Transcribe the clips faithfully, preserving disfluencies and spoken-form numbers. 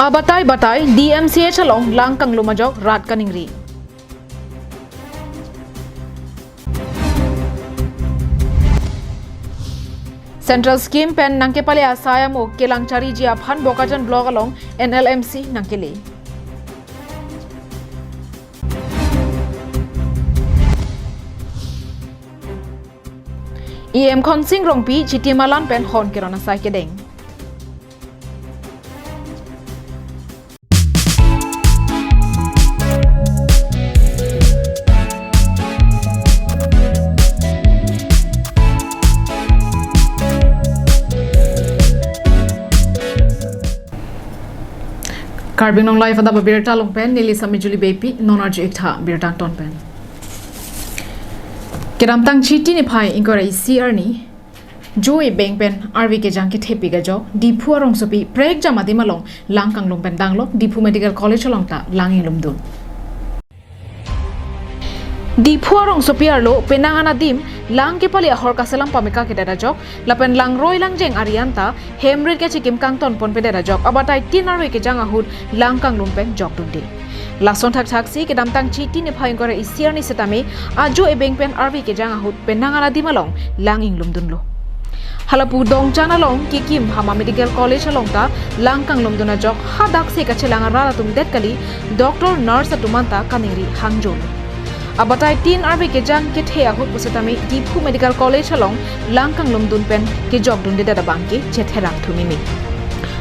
Abatai batai D M C H along lang kanglum ajok rat kaningri. Central scheme pen nangkepale asai amo kelang chariji aphan Bokajan block along N L M C nangkele. E M Khonsing Rongpi Chiti Malan pen hon keron asai kedeng. Karbi Anglong Live adap abirta along pen neli Sami Juli Beypi, non arju iktha birta angton pen. Kedamtang Chiti niphai ingkoi ra isi arni, jo ebeng pen arve kejang kethepi kajok Diphu arongsopi prekjam adim along lang kanglum pen danglok Diphu Medical College along ta lang inglumdun. Diphu arongsopi arlo penang an adim lang kepale ahor kaselam pameka kedet ajok lapen langroi langjeng ari anta hem rit kachikim kangton ponpedet ajok abatai tin arve kejang ahut lang kanglum pen jokdunde. Lason thakthaksi kedamtang Chiti niphai ingkoi ra isi arni setame ajo ebeng pen arve kejang ahut penang an adim along lang inglumdunlo. Halapu Dongchan along kekim Hama Medical College along ta lang kanglumdun ajok hadaksi kachelang arat atum det kali, doctor nurse atum anta kaningri hangjo. Abatai tin arve kejang kethe ahut pusitame Diphu Medical College along lang kanglumdun pen kejokdundedet abangke chetherak thumimi.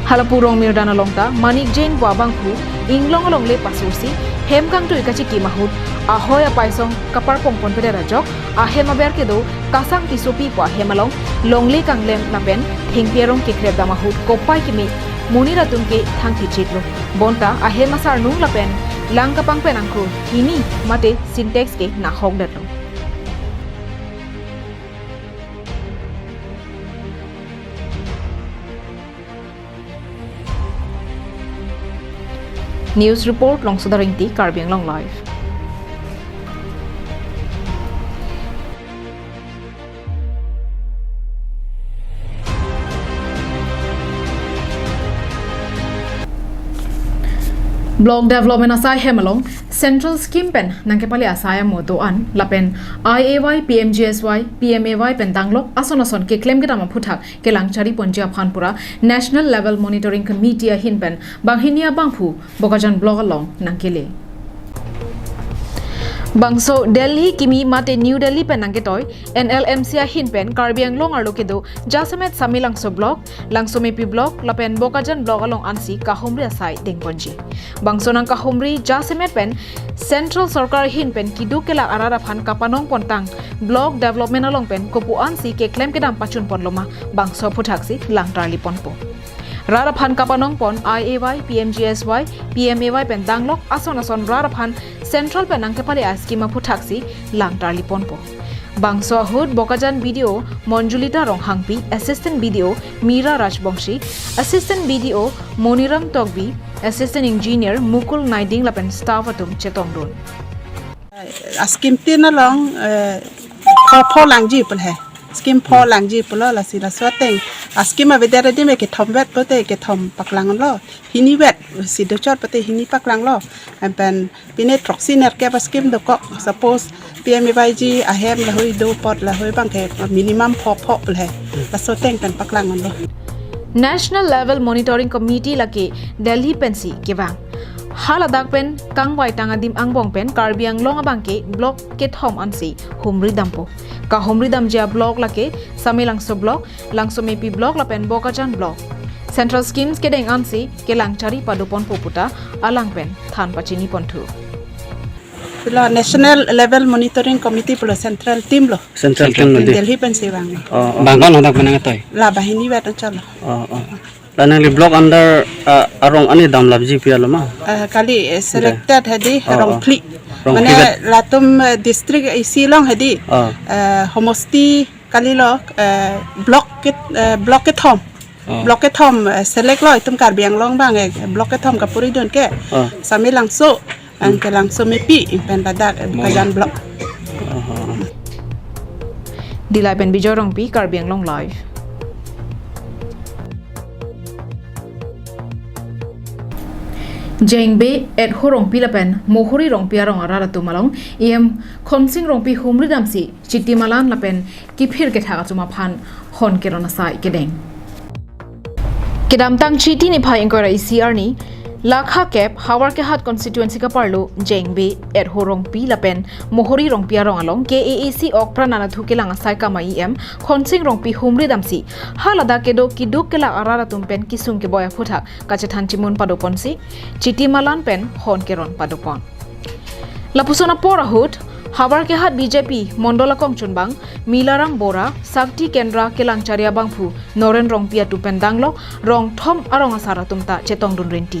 Halapu Rongmirdan along ta Manik Jain pu abangphu inglong alongle pasursi hem kangtui kachikim ahut ahoi apaisong kaparpong ponpedet ajok ahem aber kedo Kasang Tissopi pu ahem along longle kanglem lapen thengpi arong kekrep dam ahut kopai kimi monit atum ke thangthi chitlo. Bonta ahem asarnung lapen lang kapangpen angkur hini mate Sintex ke nahokdetlo. News report, Longsoda Ringti, Karbi Anglong Live. Block development asai hem along Central scheme pen nangkepale asai amo do-an lapen I A Y, P M G S Y, P M A Y pen danglok ason ason keklem kedam aphuthak kelang chari ponji aphan pura National Level Monitoring Committee ahin pen banghini abangphu Bokajan block along nangkele. Bangso Delhi kimi mate New Delhi pen nangketoi N L M C ahin pen Karbi Anglong arlo kedo jasemet Samelangso block, Langsomepi block lapen Bokajan block along ansi kahumri asai dengponji. Bangso nangkahumri jasemet pen Central Sorkar ahin pen keduk kelak arat aphan kapanong pontang block development along pen kopu ansi keklem kedam pachun ponloma bangso aphuthaksi lang tarli ponpo. Rat aphan kapanong pon I A Y, P M G S Y, P M A Y pen danglok ason ason rat aphan Central pen nangkepale a-scheme aphuthaksi lang tarli ponpo. Bangso ahut Bokajan B D O Monjulita Ronghangpi, Assistant B D O Mira Rajbongshi, Assistant B D O Moniram Tokbi, Assistant Engineer Mukul Naiding lapen staff atum chetongdun. A-scheme tin along, eh, pho pho langji pulo he. Scheme pho langji pulo lasi laso ateng. A-scheme avedet adim kethom vet pote kethom paklanglo. Hini vet si dochot pote hini paklanglo. Anpen pine throksi nerkep a-scheme dokok. Suppose P M A Y G ahem lahoi do apot lahoi abangke minimum pho pho pulo he. Laso ateng pen paklanglo. National Level Monitoring Committee lake Delhi pensi kevang. Haladak pen kangvaitang adim angbong pen Karbi Anglong abangke block kethom ansi humri dampo. Kahumri damji a-block lake Samelangso block, Langsomepi block lapen Bokajan block. Central schemes kedeng ansi kelang chari padoponpo puta alang pen than pachini ponthu. Pulo National Level Monitoring Committee pulo central team lo. Central team lo di. Delhi pensi vanglo. Oh, oh. Bang kon hadak pen nangtoi? La banghini vet anchot lo. Oh, oh. La nangli block under, ah, arong ani damlapji pi alo ma? Ah, kali, eh, selected hedi, oh, oh, rong phli. Rong phli. Mane vet. Latum, eh, district isi along hedi. Oh. Eh, homosti kalilo, eh, block ke, eh, block kethom. Oh. Block kethom, eh, select lo itum Karbi Anglong abang, eh, block kethom kapuridun ke. Oh. Samelangso, anke Langsomepi, pen ladak, eh, Bokajan block. Oh. Dillai pen Bijoy Rongpi, Karbi Anglong Live. Jengbe, Etho Rongpi lapen Mohori Rongpi arong arat atum along E M Khonsing Rongpi humri damsi chiti malan lapen kiphir kethak atum aphan hon keron asai kedeng. Kedamtang Chiti niphai ingkoi ra isi arni, Lakha kep Howraghat constituency kaparlo Jengbe, Etho Rongpi lapen Mohori Rongpi arong along K A A C ok pran anatthu kelang asai kama E M Khonsing Rongpi humri damsi, ha ladak kedo kiduk kelak arat atum pen kesung keboi aphuthak kachethan chimun padoponsi chiti malan pen hon keron padopon. Lapuson apor ahut, Howraghat B J P Mondol akongchunbang Milaram Bora, Sakti Kendra kelangchari abangphu Noren Rongpi atum pen danglok rong thom arong asar atum ta chetongdun rinti.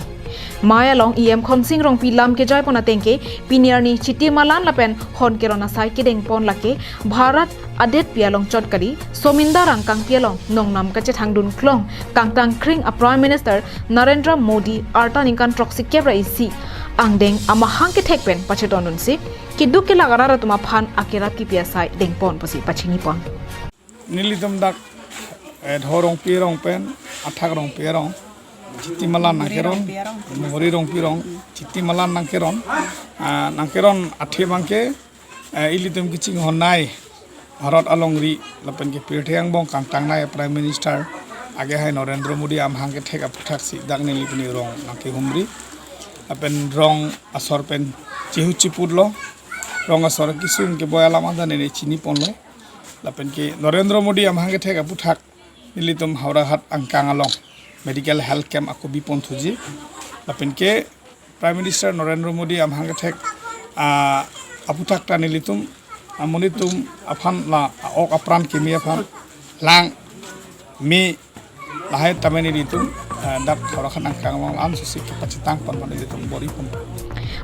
Mai along E M Khonsing Rongpi lam kejaipon atengke pini arni chiti malan lapen hon keron asai kedengpon lake Bharat adetpi along chot kali, Sominda Rangkangpi along nongnam kachethangdun klong kangtang kring a Prime Minister Narendra Modi arta ningkan throksi kep ra isi angdeng amahang kethek pen pachetondunsi kiduk kelak arat atum aphan akerap kipi asai dengpon pusi pachinipon. Nelitum dak, eh, Etho Rongpi arong pen Athak Rongpi arong chiti malan nangkeron, Mohori Rongpi arong chiti malan nangkeron, ah, nangkeron athe abangke, eh, ilitum kachinghon nei Bharat alongri lapen ke pirthe angbong kangtang nei Prime Minister age hai Narendra Modi amahang kethek aphuthaksi dak neli pini rong nangkehumri lapen rong asor pen chihu chiputlo, rong asor kesung keboi alam anta neli chiniponlo. Lapen ke Narendra Modi amahang kethek aphuthak nelitum Howraghat angkang along medical health camp ako bipon thuji. Lapen ke Prime Minister Narendra Modi amahang kethek, ah, aphuthak ta nelitum, ah, monit atum aphan la, ah, ok apran kimi aphan lang me lahai tame nelitum, ah, dak Howraghat angkang along la-an susi kepachetangpon mane nelitum bor-ipon.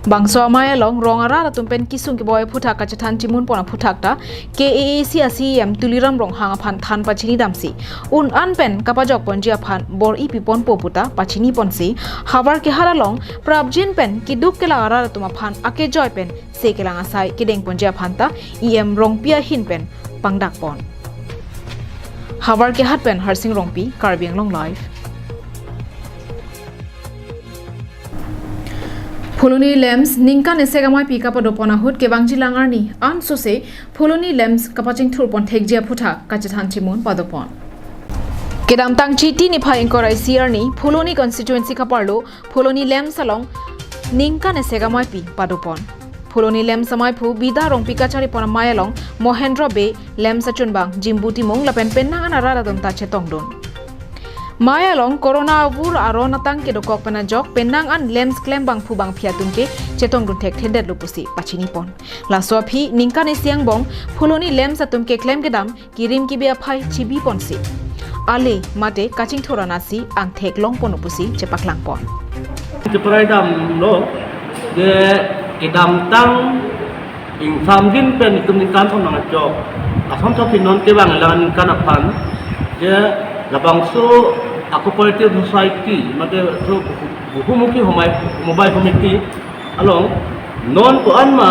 Bangso amei along rong arat atum pen kesung keboi aphuthak kachethan chimunpon aphuthak ta K A A C a C E M Tuliram Ronghang aphan than pachini damsi un-an pen kapajokponji aphan bor-ipiponpo puta pachiniponsi Howraghat along prapjin pen kiduk kelak arat atum aphan akejoi pen se kelang asai kedengponji aphan ta E M Rongpi ahin pen pangdakpon. Howraghat pen Harsing Rongpi, Karbi Anglong Live. Phuloni LAMPS ningkan esek ameipi kapadopon ahut kevangjilang arni ansose Phuloni LAMPS kapachingthurpon thekji aphuthak kachethan chimun padopon. Kedamtang Chiti niphai ingkoi ra isi arni Phuloni constituency kaparlo Phuloni LAMPS along ningkan esek ameipi padopon. Phuloni LAMPS ameiphu Bida Rongpi kacharipon amei along Mohendro Bey, LAMPS achunbang Jimbu Timung lapen penang an arat atum ta chetongdun. Mei along corona avur aron atang kedokok pen ajok penang an LAMPS klembangphu bangphi atum ke chetongdun thekthedetlo pusi pachinipon. Laso aphi ningkan isi angbong Phuloni LAMPS atum keklem kedam kirim kibi aphai chibiponsi ale mate kachingthur anatsi angthek longpon pusi chepaklangpon. Cheparai damlo je kedamtang ingsamjin pen itum ningkan thom nangchok. Ason thok non kevanglang ningkan aphan je labangso a cooperative society mate so buhumuki homai, homobai committee along non ko-an ma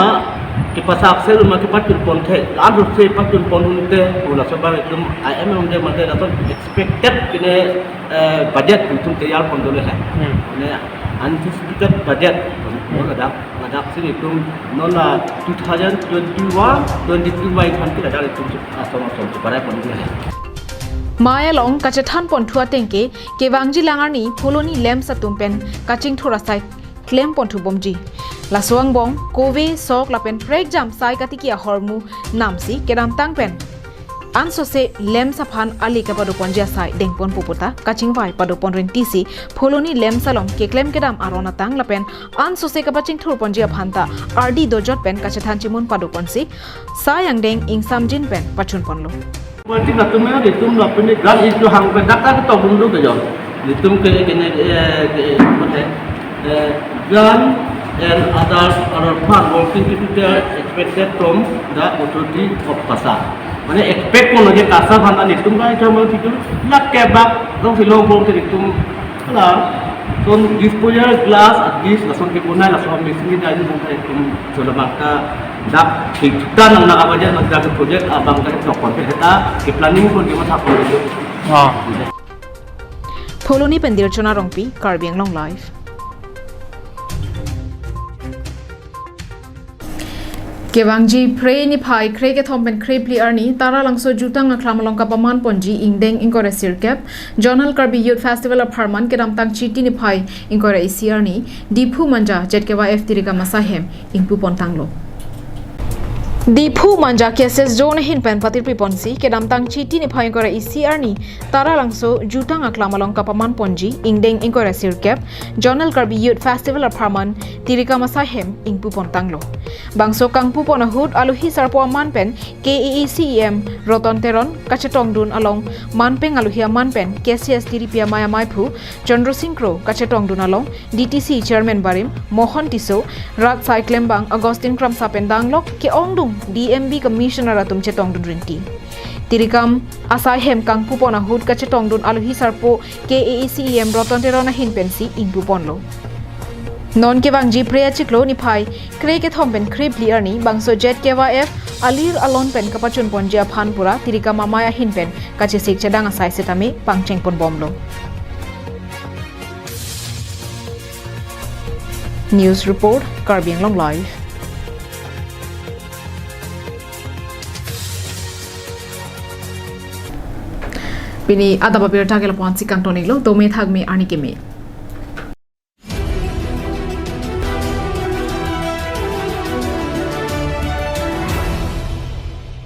kepasakse ma kepachunpon the, la-an rupse pachunpon unte, pu laso abang itum I M M de mate laso expected kene, eh, budget itum teyarpon dole hai. Hmm. Kene anticipated budget, Hmm. Ladak, ladak si itum non la two thousand twenty-one, twenty-two bai than ke ladak itum asom asom cheparai pon dole hai. Mei along kachethanponthu atengke kevangjilang arni Phuloni LAMPS atum pen kachingthur asai klemponthu bomji. Laso angbong kove sok lapen prekjam sai katiki ahormu namsi kedamtang pen ansose LAMPS aphan ale kapadoponji asai dengponpo puta kachingvai padopon rentisi Phuloni LAMPS along keklem kedam aron atang lapen ansose kapachingthurponji aphan ta ardi dojot pen kachethan chimun padoponsi sai angdeng ingsamjin pen pachunponlo. Politik atum ya, itum lapen grant issue hang pen dak dak tok dum dum ke jo. Itum ke kene, eh, ke, apa hai? Eh, grant and others are fund working capital expected from the authority of KASA. Mane expect pon lagi KASA fund an itum kan cuma itu nak kebak dong silong pon ke itum. Hala, son disposal glass at least lason ke punai lason missing dari mungkin itum sudah maka dak kita nang nak apa aja nak jaga project abang dari dokon ke kita ke planning pon ke masa pon itu. Ah. Phuloni pen Dirchona Rongpi, Karbi Anglong Live. Kevangji Phre niphai kre kethom pen kre phli arni Taralangso jutang aklam along kapaman ponji ingdeng ingkoi ra sirkep Zonal Karbi Youth Festival apharman kedamtang Chiti niphai ingkoi ra isi arni Diphu Manja Z K Y F Tirikam asai hem ingpu pon tanglo. Diphu Manja K S S Zone ahin pen patirpi ponsi kedamtang Chiti niphai ingkoi ra isi arni Taralangso jutang aklam along kapaman ponji ingdeng ingkoi ra sirkep Zonal Karbi Youth Festival apharman Tirikam asai hem ingpu pon tanglo. Bangso kangpu pon ahut alohi sarpo aman pen K A A C E M Roton Teron kachetongdun along manpeng alohi aman pen K C S T D P amei amaiphu Chandra Sing Kro kachetongdun along D T C Chairman barim Mohon Tisso, Rat Saiklembang Augustine Kramsa pen danglok ke-ongdung D M B Commissioner atum chetongdun rinti. Tirikam asai hem kangpu pon ahut kachetongdun alohi sarpo K A A C E M Roton Teron ahin pensi ingpu ponlo. Non kevangji Phre achiklo niphai kre kethom pen kre phli arni bangso Z K Y F alir alon pen kapachun ponji aphan pura Tirikam amei ahin pen kachesik chedang asai setame pangcheng pon bomlo. News report, Karbi Anglong Live. Pini adap abirta ke lapu-an si kangton-iklo, dome thakme arni keme.